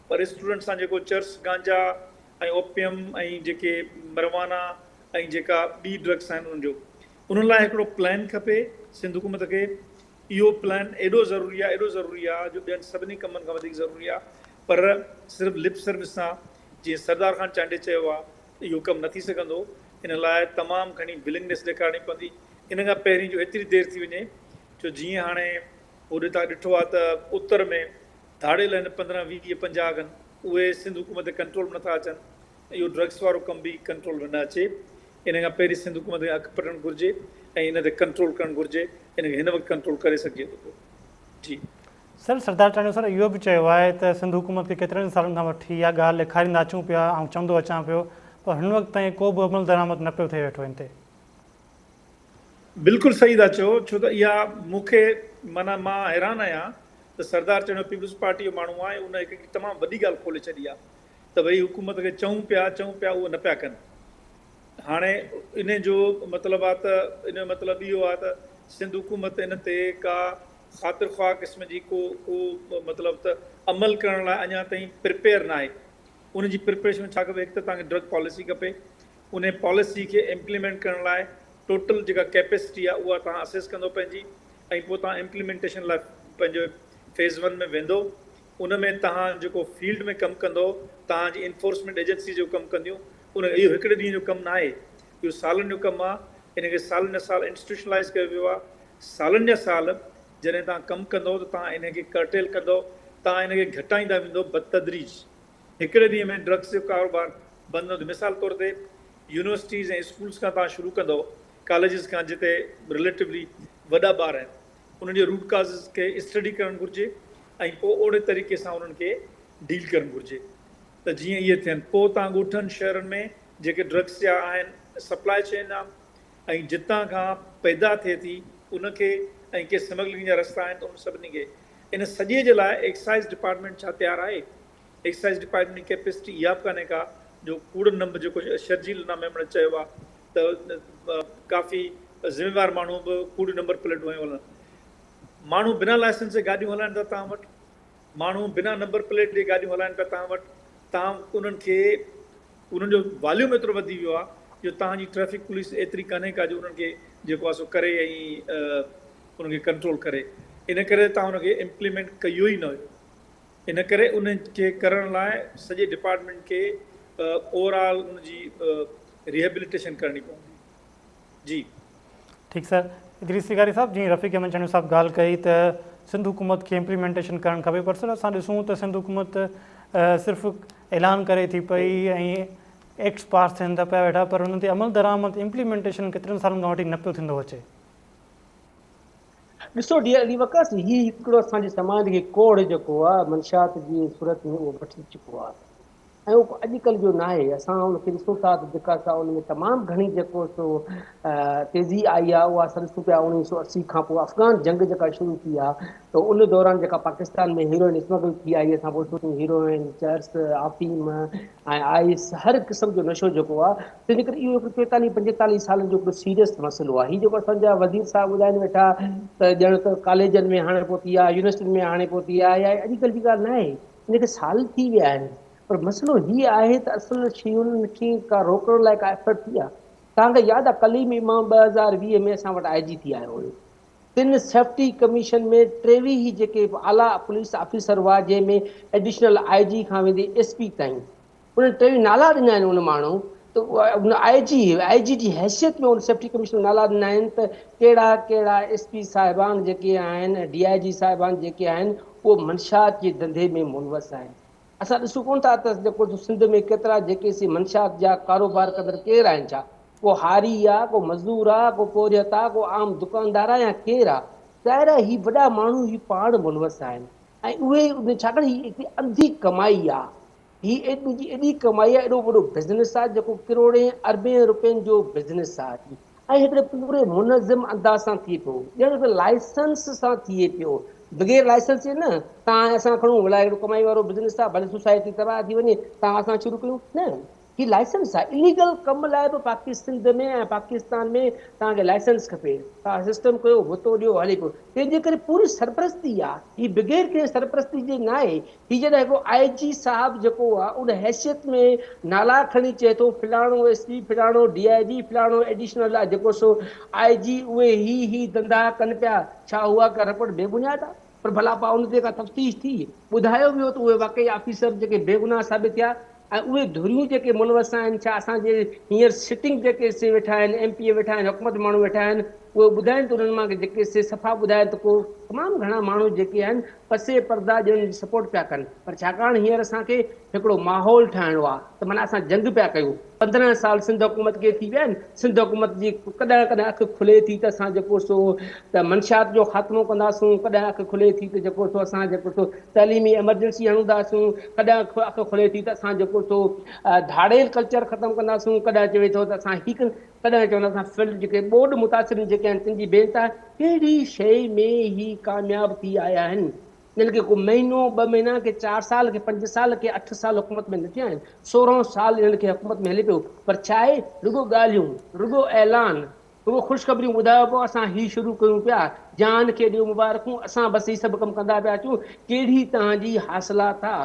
پر اسٽوڊنٽس سان جيڪو چرس گانجا ۽ اوپيم ۽ جيڪي مروانا ۽ جيڪا ٻي ڊرگس آهن انهن جو انهن لاء هڪڙو پلان کپي سنڌ حڪومت کي اهو پلان ايڏو ضروري آهي ايڏو ضروري آهي جو ٻين سڀني ڪمن کان وڌيڪ ضروري آهي پر صرف لپ سروس سان جيئن سردار خان چانڊيي چيو آهي ته اهو ڪم نه ٿي سگهندو ان لاء تمام گهڻي ولنگنيس ڏيکارڻي پوندي ان کان پهرين جو ايتري دير ٿي وڃي جو جيئن هاڻي هوڏي تان ڏٺو آهي ته اتر ۾ ڌاڙيل آهن 15 20 50 کن اهي سنڌ حڪومت جي ڪنٽرول ۾ نٿا اچن ۽ اهو ڊرگس وارو ڪم به ڪنٽرول ۾ نه اچي ان کان پهرين سنڌ حڪومت کي اک پٽڻ گهرجي ۽ ان تي ڪنٽرول ڪرڻ گهرجي ان کي هن وقت ڪنٽرول ڪري سگهجي ٿو پيو جي. سر سردار چانڊيو سر اهو به چيو آهي ته سنڌ حڪومت کي ڪيترن سالن کان وٺي اها ڳالهه ڏيکاريندا اچون پيا آئون چوندو اچان پيو پر هن وقت تائين ڪو به عمل درآمد نه پيو ٿئي ويٺو ان تي. بلڪل صحيح ٿا چئو ڇو ته اها مون کي معنيٰ مان حيران آهيان ته سردار چنيو پيپلز پارٽي جو ماڻهو آهي ان هڪ تمام وڏي ڳالهه کولي ڇڏي آهي ته ڀئي حڪومت کي چئون پيا چئون پيا اهو نه پيا ڪن. هاڻي ان جو مطلب آهي ته ان جو مطلب اهو آهي ته سنڌ حڪومت ان تي ڪا خاطر خواهه قسم جي ڪو ڪو مطلب ته عمل ڪرڻ لاء اڃا تائين پريپيئر ناهي. ان جي پريپريشن ۾ ڇا کپي هڪ ته توهان کي ڊرگ پاليسي کپي ان پاليسي کي امپليمينٽ ڪرڻ لاء ٽوٽل جيڪا ڪيپيسٽي آهي اها توهان اسيس ڪندو پنهنجي ۽ پوء توهان امپليمينٽيشن لاء پنهنجو فيز ون ۾ ويندو ان ۾ توهان جيڪو فيلڊ ۾ ڪم ڪندو توهان جي انفورسمينٽ ايجنسي جو ڪم ڪنديون ان اهو هڪڙي ڏينهن جو ڪم ناهي اهو سالن جو ڪم آهي ان کي سالن جا سال انسٽيٽيوشنلائز ڪيو ويو آهي سالن جا سال جڏهن توهان ڪم ڪندو ته توهان ان کي ڪرٽيل ڪندو توهان ان کي گهٽائيندا ويندو بتدريج هڪڙي ڏينهن ۾ ڊرگس جو ڪاروبار بند نه ٿيندو مثال طور تي يونيورسٽيز ۽ اسڪولز کان توهان شروع ڪندو ڪاليجز کان جتي رليٽولي وڏا ٻار آهن انهن جي روٽ ڪازز کي اسٽڊي ڪرڻ گهرجي ۽ پوء اوڙي طريقي سان انهن کي ڊيل ڪرڻ گهرجي ته جيئن اهي ٿين پوء توهان ڳوٺن شهرن ۾ جيڪي ڊرگس جا آهن سپلاء چين آهي ۽ جتان کان پيدا ٿئي ٿي ان کي ۽ ڪي سمگلنگ جا رستا آهن ته ان سڀني کي ان سڄي جي لاء ايڪسائز ڊپارٽمينٽ ڇا تيار آهي ايڪسائز ڊپارٽمينٽ جي ڪيپيسٽي اها به ڪانهي ڪا جو ڪوڙن نمبر جيڪو شرجيل انعام ميمڻ چيو آهي ته ڪافي ذميوار ماڻهو به ڪوڙيون نمبر پليٽون هنيو هلن ماڻهو بنا لائسنس جي گاڏيون هلائن ٿا توهان وٽ ماڻهو بنا نمبر پليٽ جي گاڏيون هلائن پيا توهان وٽ توهان انهن کي انهن جو واليوم ايترو وڌي ويو آهي جو توهان جي ٽريفڪ پوليس ايتري ڪانهي ڪا جو انهن کي جيڪو آهي سو ڪري ۽ انهن کي ڪنٽرول ڪري ان ڪري توهان ان کي امپليمينٽ ڪيو ئي نه هيو ان ڪري ان کي ڪرڻ لاء سڄي ڊپارٽمينٽ کي اوور آل ان جي ريهيبليٽيشن ڪرڻي پوندي. جي. ٺيڪ سر ادريس لغاري صاحب جيئن رفيق احمد چانڊيو صاحب ڳالهه ڪئي ته سنڌ حڪومت کي امپليمينٽيشن ڪرڻ کپي پر سر اسان ڏسون ته سنڌ حڪومت صرف اعلان ڪري ٿي پئي ۽ ايڪٽس پاس ٿين ٿا پيا ويٺا پر انهن تي عمل درآمد امپليمينٽيشن ڪيترن سالن کان وٺي نه پيو ٿيندو اچي. ڏسو ڊيئر علي وقاص هي هڪڙو اسان جي سماج کي ڪوڙهه جيڪو آ منشيات جي صورت ۾ اهو وٺي چڪو آ ۽ اهو اڄ ڪلهه جو ناهي اسان ان کي ڏسون ٿا ته جيڪا سا ان ۾ تمام گهڻي جيڪو سو تيزي آئي آ اها اسان ڏسون پيا 1980 کان پوء افغان جنگ جيڪا شروع ٿي آ ته ان دوران جيڪا پاڪستان ۾ هيروئن اسمگل ٿي آئي اسان پوء ڏٺوسين هيروئن چرس آفيم ۽ آئس هر قسم جو نشو جيڪو آ تنهنجي ڪري اهو هڪڙو 44 45 سالن جو هڪڙو سيريس مسئلو آهي. هي جيڪو اسان جا وزير صاحب ٻڌائين ويٺا ته ڄڻ ته ڪاليجن ۾ هاڻي پهتي آهي، يونيورسٽين ۾ هاڻي پهتي آهي يا اڄڪلهه جي ڳالهه ناهي، ان کي سال ٿي ويا آهن پر مسئلو هي آهي ته اصل شين کي ڪا روڪڻ لاء ڪا ايفرٽ ٿي آهي. توهان کي ياد آهي ڪليم امام 2020 ۾ اسان وٽ آء جي ٿي آيو هيو. تن سيفٽي ڪميشن ۾ 23 جيڪي اعليٰ پوليس آفيسر هئا جنهن ۾ ايڊيشنل I جي کان ويندي ايس پي تائين انهن 23 نالا ڏنا آهن ان ماڻهو ته ان آء جي آء جي جي حيثيت ۾ ان سيفٽي ڪمشنر نالا ڏنا آهن ته ڪهڙا ڪهڙا ايس پي صاحبان جيڪي آهن ڊي I جي صاحبان جيڪي آهن اهو منشيات جي ڌنڌي ۾ ملوث آهن اسان ڏسون ڪون ٿا ته جيڪو سنڌ ۾ ڪيترا جيڪي سي منشيات جا ڪاروبار ڪندڙ ڪير آهن ڇا ڪو هاري آ ڪو مزدور آ ڪو پورهيت آ ڪو عام دڪاندار آ يا ڪير آ ظاهر آ هي وڏا ماڻهو هي پاڻ ملوث آهن ۽ اهي ڇاڪاڻ هي هڪڙي انڌي ڪمائي آ هي ايڏي جي ايڏي ڪمائي آهي، ايڏو وڏو بزنس آهي جيڪو ڪروڙين اربين روپين جو بزنس آهي ۽ هڪڙي پوري منظم انداز سان ٿئي پيو ڄڻ هڪڙي لائسنس سان ٿئي پيو بغير لائسنس جي نه توهان اسان کڻون ڀلا هڪڙو ڪمائي وارو بزنس آهي ڀلي سوسائٽي تباهه ٿي وڃي توهان اسان شروع ڪيون نه هي لائسنس آهي اليگل ڪم لاء به پاڪي سنڌ ۾ ۽ پاڪستان ۾ توهان کي لائسنس کپي توهان سسٽم ڪيو ڀتو ڏيو هلي پيو تنهن جي ڪري پوري سرپرستي آهي هي بغير ڪنهن سرپرستي جي ناهي هي جڏهن هڪڙو آء جي صاحب جيڪو آ ان حيثيت ۾ نالا کڻي چئي ٿو فلاڻو ايس پي فلاڻو ڊي I جي فلاڻو ايڊيشنل آ جيڪو سو آء جي اهي هي هي ڌنڌا ڪن پيا ڇا اها ڪا رپورٽ بي بنياد آ پر ڀلا پا ان تي ڪا تفتيش ٿي ٻڌايو ويو ته اهي واقعي آفيسر جيڪي بيگناهه ثابت ٿيا ۽ اهي ڌريون جيڪي ملوث آهن ڇا اسان جي هينئر سٽنگ جيڪي سي ويٺا آهن ايم پي اي ويٺا آهن حڪومت ماڻهو ويٺا آهن اهي ٻڌائين ته انهن مان جيڪي سي صفا ٻڌائين ته ڪو تمام گهڻا ماڻهو جيڪي آهن پسي پردا ڄڻ جي سپورٽ پيا ڪن پر ڇاڪاڻ هينئر اسان کي هڪڙو ماحول ٺاهڻو آهي ته معنيٰ اسان جنگ پيا ڪيون 15 سال سنڌ حڪومت کي ٿي ويا آهن سنڌ حڪومت جي ڪڏهن ڪڏهن اک کلي ٿي ته اسان جيڪو سو ته منشيات جو خاتمو ڪنداسون ڪڏهن اک کلي ٿي ته جيڪو سو اسان جيڪو سو تعليمي ايمرجنسي هڻنداسون ڪڏهن اک کلي ٿي ته اسان جيڪو سو ڌاڙيل ڪلچر ختم ڪنداسون ڪڏهن چوي ٿو ته اسان هي ڪڏهن چوندا اسان فلڊ جيڪي ٻوڏ متاثرين جيڪي آهن تن جي بي انتها ڪهڙي شيء ۾ هي ڪامياب ٿي آيا آهن. انهن کي ڪو مهينو، ٻه مهينا، ڪي چار سال، ڪي پنج سال، ڪي اٺ سال حڪومت ۾ نه ٿيا آهن. 16 سال انهن کي حڪومت ۾ هلي پيو. پر ڇا آهي، رڳو ڳالهيون، رڳو اعلان، رڳو خوشخبريون ٻڌايو پيو، اسان هي شروع ڪيون پيا، جهان کي ڏيو مبارڪون، اسان بس هي سڀ ڪم ڪندا پيا اچون. ڪهڙي توهان جي حاصلات آ؟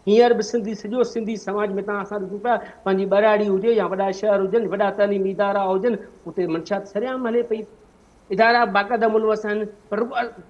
هينئر به سنڌي سڄو سنڌي سماج ۾ توهان اسان ڏسون پيا، پنهنجي ٻهراڙي هجي يا وڏا شهر هجن، وڏا تعليمي ادارا هجن، اتي منشيات سرعام هلي پئي. ادارا باقاعده ملوث آهن پر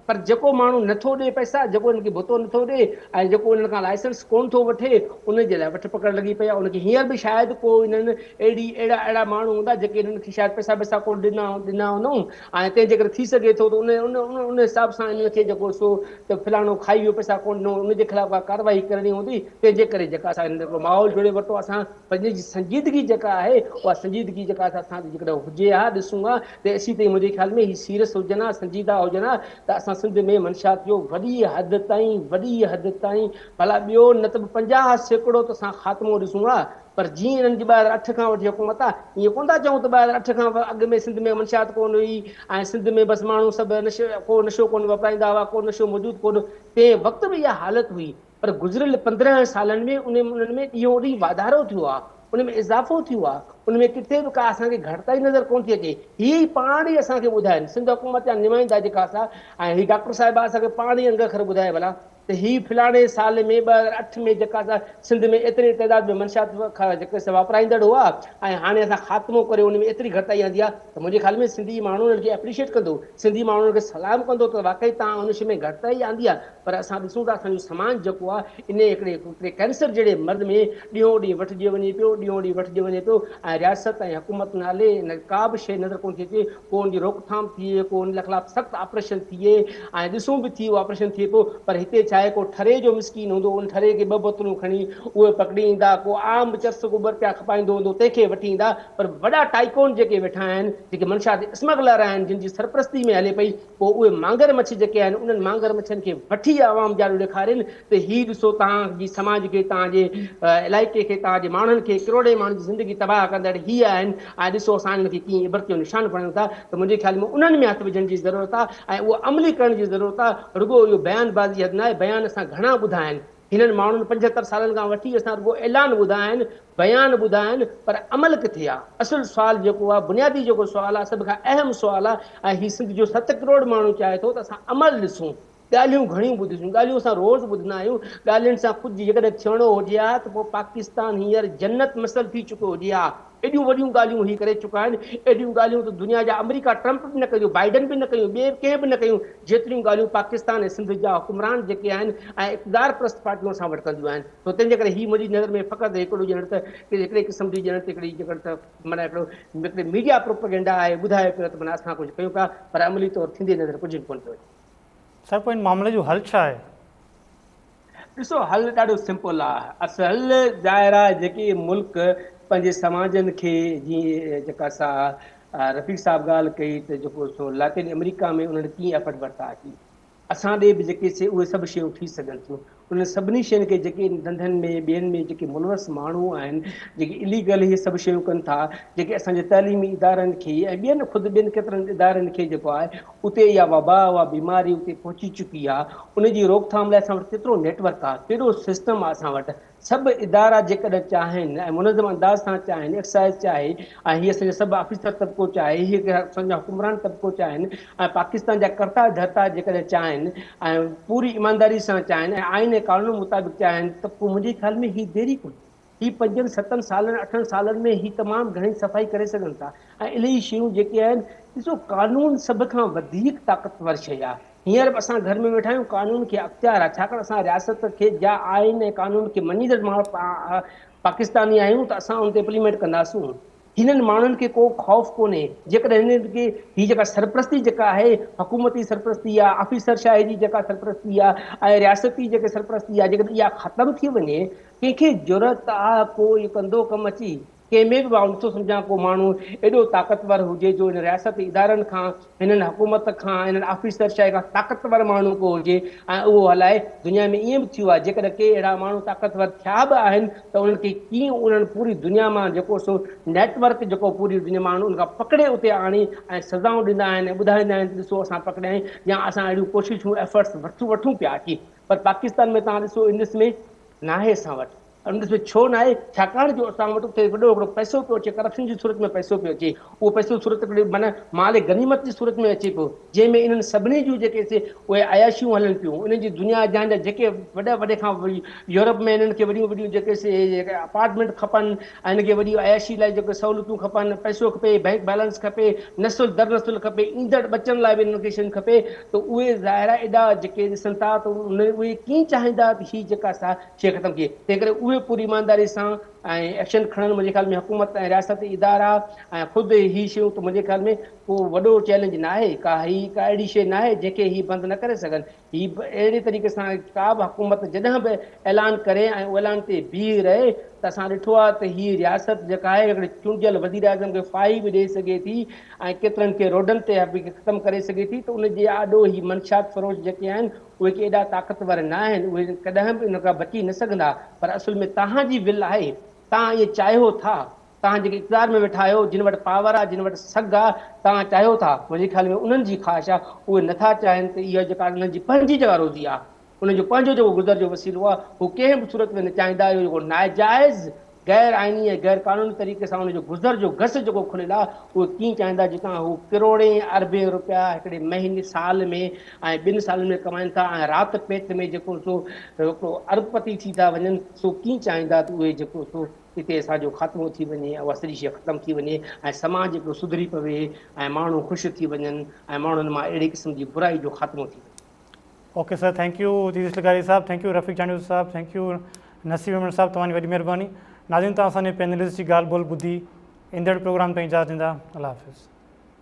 پر جيڪو ماڻهو نٿو ڏي پئسا، جيڪو انهن کي ڀتو نٿو ڏي ۽ جيڪو انهن کان لائسنس ڪونه ٿو وٺي، ان جي لاء وٺ پڪڙ لڳي پئي آهي. ان کي هينئر به شايد ڪو انهن اهڙي اهڙا اهڙا ماڻهو هوندا جيڪي انهن کي شايد پئسا ٻئسا ڪونه ڏنا ڏنا هوندائون ۽ تنهن جي ڪري ٿي سگهي ٿو ته ان ان ان حساب سان انهن کي جيڪو سو ته فلاڻو کائي ويو پئسا ڪونه ڏنو، ان جي خلاف ڪا ڪارروائي ڪرڻي هوندي، تنهن جي ڪري جيڪا اسان هن ماحول جوڙي ورتو اسان پنهنجي سنجيدگي جيڪا آهي اها سنجيدگي جيڪا اسان تي جيڪڏهن هجي ها ڏسون ها ته اسين تائين منهنجي خيال ۾ هي سيريس هجن ها سنجيده هجن ها ته اسان سنڌ ۾ منشيات جو وڏي حد تائين وڏي حد تائين ڀلا ٻيو نه ته به 50% ته اسان خاتمو ڏسون ها پر جيئن انهن جي 2008 کان وٺي حڪومت آ ائين ڪونه ٿا چئون ته 2008 کان اڳ ۾ سنڌ ۾ منشيات ڪونه هئي ۽ سنڌ ۾ بس ماڻهو سڀ نشو ڪو نشو ڪونه واپرائيندا هئا ڪو نشو موجود ڪونه تنهن وقت به اها حالت هئي پر گذريل 15 سالن ۾ ان انهن ۾ ڏينهون ڏينهن واڌارو ٿيو آهي، ان ۾ اضافو ٿيو آهي، ان ۾ ڪٿي به ڪا اسان کي گهٽتائي نظر ڪونه ٿي اچي. هي ئي پاڻ ئي اسان کي ٻڌائين، سنڌ حڪومت جا نمائندا جيڪا سا ۽ هي ڊاڪٽر صاحبه اسان کي پاڻ ئي انگ اکر ٻڌائي ڀلا ته هي فلاڻي سال ۾ 2008 ۾ جيڪا سا سنڌ ۾ ايتري تعداد ۾ منشيات جيڪي سا واپرائيندڙ هئا ۽ هاڻي اسان خاتمو ڪري ان ۾ ايتري گهٽتائي آندي آهي ته منهنجي خيال ۾ سنڌي ماڻهو انهن کي اپريشيٽ ڪندو، سنڌي ماڻهو انهن کي سلام ڪندو ته واقعي توهان ان شيء ۾ گهٽتائي آندي آهي. پر اسان ڏسون ٿا اسان جو سماج جيڪو آهي انهي هڪڙي هڪڙي ڪينسر جهڙي مرض ۾ ڏينهون ڏينهن وٺجي وڃي پيو ڏينهون ڏينهن وٺجي وڃي پيو ۽ رياست ۽ حڪومت نالي ان ڪا به شيء نظر ڪونه ٿي اچي ڪو ان جي روڪٿام ٿئي ڪو ان خلاف سخت آپريشن ٿئي ۽ ڏسون به ٿي اهو آپريشن ٿئي پيو پر هتي ڇا آهي ڪو ٺري جو مسڪين هوندو ان ٺري کي ٻه بوتلون کڻي اهي پڪڙي ايندا ڪو عام چرس ڪو ٻه رپيا کپائيندو هوندو تنهن کي وٺي ايندا پر وڏا ٽائيڪون جيڪي ويٺا آهن جيڪي منشيات اسمگلر آهن جن جي سرپرستي ۾ هلي پئي پوء اهي مانگر مڇ جيڪي آهن انهن مانگر مڇن کي وٺي عوام جي آڏو ڏيکارين ته هي ڏسو توهان جي سماج کي توهان جي علائقي کي توهان جي ماڻهن کي ڪروڙين ماڻهن جي زندگي تباهه ڪندڙ هي آهن ۽ ڏسو اسان انهن کي ڪيئن عبرت جو نشان بڻايون ٿا ته منهنجي خيال ۾ انهن ۾ هٿ وجهڻ جي ضرورت آهي ۽ اهو عملي ڪرڻ جي ضرورت آهي رڳو اهو بيان بازي حد ناهي بيان اسان گهڻا ٻڌا آهن هنن ماڻهن 75 سالن کان وٺي اسان رڳو اعلان ٻڌا آهن، بيان ٻڌا آهن پر عمل ڪٿي آ؟ اصل سوال جيڪو آ، بنيادي جيڪو سوال آ، سڀ کان اهم سوال آ ۽ هي سنڌ جو 7 ڪروڙ ماڻهو چاهي ٿو ته اسان عمل ڏسون. ڳالهيون گهڻيون ٻڌيون، ڳالهيون اسان روز ٻڌندا آهيون، ڳالهين سان ڪجهه جيڪڏهن ٿيڻو هجي ها ته پوء پاڪستان هينئر جنت مثل ٿي چڪو هجي ها. ايڏيون وڏيون ڳالهيون هي ڪري چڪا آهن، ايڏيون ڳالهيون ته دنيا جا آمريڪا ٽرمپ به نه ڪيون، بائيڊن به نه ڪيون، ٻئي ڪنهن به نه ڪيون، جيتريون ڳالهيون پاڪستان ۽ سنڌ جا حڪمران جيڪي آهن ۽ اقتدار پرست پارٽيون اسان وٽ ڪنديون آهن. سو تنهن جي ڪري هي منهنجي نظر ۾ فقط هڪڙو ڄڻ ته هڪڙي قسم جي ڄڻ ته هڪڙي ڄڻ ته معنيٰ هڪڙو هڪڙي ميڊيا پروپيگنڊا آهي، ٻڌايو پيو ته معنيٰ اسان ڪجهه ڪيون پيا پر عملي طور ٿيندي نظر ڪجهه به ڪونه پيو اچي. سر پوء ان معاملي جو حل ڇا آهي؟ ڏسو حل ڏاڍو سمپل آ اصل ظاهر آ جيڪي ملڪ پنهنجي سماجن کي جيئن جيڪا سا رفيق صاحب ڳالهه ڪئي ته جيڪو سو لاطين آمريڪا ۾ انهن ڪيئن ايفرٽ ورتا اچي اسان ڏي به جيڪي سي اهي سڀ شيون ٿي سگهن ٿيون انهن سڀني شين کي جيڪي ڌنڌن ۾ ٻين ۾ جيڪي ملوث ماڻهو آهن جيڪي اليگل هي سڀ شيون ڪن ٿا جيڪي اسان جي تعليمي ادارن کي ۽ ٻين خود ٻين ڪيترن ادارن کي جيڪو آهي اتي اها وبا اها بيماري اتي پهچي چڪي آ ان جي روڪٿام لاء اسان وٽ ڪيترو نيٽ ورڪ آ ڪيڏو سسٽم آ اسان وٽ سڀ ادارا جيڪڏهن چاهين ۽ منظم انداز سان چاهين ايڪسائز چاهي ۽ هي اسان جو سڀ آفيسر طبقو چاهي هي اسان جا حڪمران طبقو چاهين ۽ پاڪستان جا ڪرتا ڌرتا جيڪڏهن چاهين ۽ پوري ايمانداري سان چاهين ۽ آئين ۽ قانون مطابق چاهين ته پوء منهنجي خيال ۾ هي ديري ڪونهي هي پنجن ستن سالن اٺن سالن ۾ هي تمام گهڻي صفائي ڪري سگهن ٿا ۽ الاهي شيون جيڪي آهن ڏسو قانون سڀ کان وڌيڪ طاقتور شيء آهي هينئر به اسان گهر ۾ ويٺا آهيون قانون کي اختيار آهي ڇاڪاڻ اسان رياست کي جا آئين ۽ قانون کي مڃيندڙ ماڻهو پاڪستاني آهيون ته اسان ان تي امپليمينٽ ڪنداسون هنن ماڻهن کي ڪو خوف ڪونهي، جيڪڏهن هنن کي هي جيڪا سرپرستي جيڪا آهي حڪومتي سرپرستي آ، آفيسر شاهي جي جيڪا سرپرستي آ ۽ رياستي جيڪي سرپرستي آ جيڪڏهن اها ختم ٿي وڃي ڪنهن کي جرئت آ ڪو اهو ڪندو ڪم اچي ڪنهن ۾ به آئون نٿو سمجهان ڪو ماڻهو ايڏو طاقتور هجي جو ان رياستي ادارن کان هنن حڪومت کان هنن آفيسر شاهي کان طاقتور ماڻهو ڪو هجي ۽ اهو هلائي. دنيا ۾ ائين به ٿيو آهي جيڪڏهن ڪي اهڙا ماڻهو طاقتور ٿيا به آهن ته انهن کي ڪيئن انهن پوري دنيا مان جيڪو سو نيٽ ورڪ جيڪو پوري دنيا مان ان کان پڪڙي اتي آڻي ۽ سزائون ڏيندا آهن ۽ ٻڌائيندا آهن ته ڏسو اسان پڪڙيا آهن يا اسان اهڙيون ڪوششون ايفرٽس وٺون پيا اچي پر پاڪستان ۾ توهان ڏسو ان ڏس ۾ ناهي اسان وٽ. ان ڏس ۾ ڇو ناهي؟ ڇاڪاڻ جو اسان وٽ اتي وڏو هڪڙو پئسو پيو اچي، ڪرپشن جي صورت ۾ پئسو پيو اچي. اهو پئسو صورت هڪڙي معنيٰ مال غنيمت جي صورت ۾ اچي پيو، جنهن ۾ انهن سڀني جون جيڪي سي اهي عياشيون هلن پيون. انهن جي دنيا جهان جا جيڪي وڏا وڏي کان يورپ ۾ انهن کي وڏيون وڏيون جيڪي سي اپارٽمينٽ کپن ۽ انهن کي وڏي عياشي لاء جيڪي سهولتون کپن، پئسو کپي، بئنڪ بيلنس کپي، نسل در نسل کپي، ايندڙ ٻچن لاء به انهن کي شيون کپي ته اهي ظاهر آهي ايڏا جيڪي ڏسن ٿا ته اهي ڪيئن چاهيندا ته هي جيڪا سا شيء ختم ٿئي تنهن ڪري اهي پوري ايمانداري سان ۽ ايڪشن کڻن منهنجي خيال ۾ حڪومت ۽ رياستي ادارا ۽ خود هي شيون ته منهنجي خيال ۾ ڪو وڏو چئلينج ناهي ڪا هي ڪا اهڙي شيء ناهي جنهن کي هي بند نه ڪري سگهن هي اهڙي طريقي سان ڪا به حڪومت جڏهن به اعلان ڪري ۽ اعلان تي بيهي رهي ته اسان ڏٺو آهي ته هي رياست جيڪا آهي هڪڙي چونڊيل وزيراعظم کي ڦاهي به ڏئي سگهي ٿي ۽ ڪيترن کي روڊن تي به ختم ڪري سگهي ٿي ته ان جي آڏو هي منشيات فروش جيڪي آهن اهي ڪي ايڏا طاقتور نه آهن، اهي ڪڏهن به ان کان بچي نه سگهندا، پر اصل ۾ توهان جي ول آهي، توهان ائين چاهيو ٿا، توهان جيڪي اقتدار ۾ ويٺا آهيو، جن وٽ پاور آهي، جن وٽ سگهه آهي، توهان چاهيو ٿا، منهنجي خيال ۾ انهن جي خواهش آهي، اهي نٿا چاهين ته اها جيڪا انهن جي پنهنجي جيڪا روزي آهي، انهن جو پنهنجو جيڪو گذر جو وسيلو آهي، هو ڪنهن به صورت ۾ نه چاهيندا اهو جيڪو ناجائز غير آئيني ۽ غير قانوني طريقي سان ان جو گذر جو گس جيڪو کليل آهي اهو ڪيئن چاهيندا جتان هو ڪروڙين اربين روپيا هڪڙي مهيني سال ۾ ۽ ٻن سالن ۾ ڪمائن ٿا ۽ رات پيت ۾ جيڪو سو هڪڙو ارب پتي ٿي ٿا وڃن سو ڪيئن چاهيندا ته اهي جيڪو سو اتي اسان جو خاتمو ٿي وڃي اها سڄي شيء ختم ٿي وڃي ۽ سماج هڪڙو سڌري پوي ۽ ماڻهو خوش ٿي وڃن ۽ ماڻهن مان اهڙي قسم جي برائي جو خاتمو ٿي وڃي. اوڪي سر thank you عزيز لغاري صاحب thank you Rafiq Chandio صاحب thank you نصير ميمڻ صاحب توهان جي وڏي مهرباني ناظرين توهان اسان جي پينلسٽ جي ڳالهه ٻولهه ٻڌي ايندڙ پروگرام تائين اجازت ڏيندا الله حافظ.